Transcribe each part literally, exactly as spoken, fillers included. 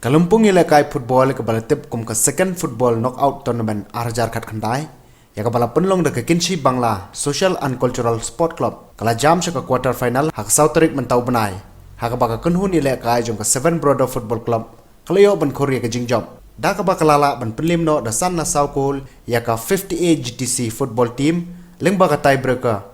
Ka Lympung Ïalehkai Football kaba la tip kum ka Second Football Knockout Tournament ar hajar khatkhyndai, ïa kaba la pynlong da ka Kynshi Bangla Social and Cultural Sport Club, ka la jam sha ka quarter final ha ka saw tarik mynta u bnai, ha kaba ka kynhun ïalehkai jong ka Seven Brother Football Club ka la ïoh ban khur ïa ka jingjop, da kaba ka la lah ban pynliem noh da san la saw kol ïa ka fifty-eight G T C football team lyngba ka tiebreaker.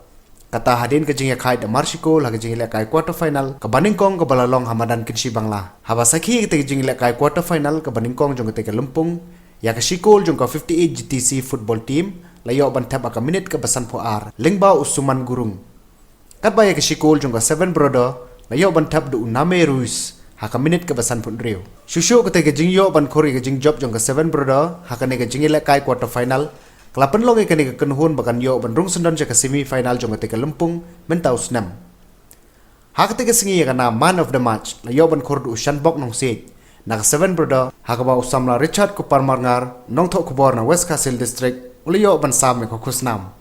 Kata hadien ka jingïakhaid da mar shi kol ha ka jingïalehkai quarter final kaba nyngkong kaba la long ha madan Kynshi Bangla. Haba sakhi ïa kata ka jingïalehkai quarter final kaba nyngkong jong kata ka lympung, ïa ka shi kol jong ka fifty-eight G T C football team la ïoh ban thep ha ka minit kaba sanphew ar lyngba u Suman Gurung. Katba ïa ka shi kol jong ka Seven Brother la ïoh ban thep da u Name Ruiz ha ka minit kaba sanphew hynriew. Shuh shuh kata ka jingïoh ban khur ïa ka jingjop jong ka Seven Brother ha kane ka jingïalehkai quarter final ka la pynlong ïa kane ka kynhun ba kan ïoh ban rung syndon sha ka semi final jong kata ka lympung mynta u snem. Ha kata ka sngi ïa ka nam man of the match la ïoh ban khur da u Shanbok Nongsiej na ka Seven Brother, ha kaba u samla Richard Kupar Marngar, nongthoh khubor na West Khasi Hills District, u la ïoh ban sam ïa ka khusnam.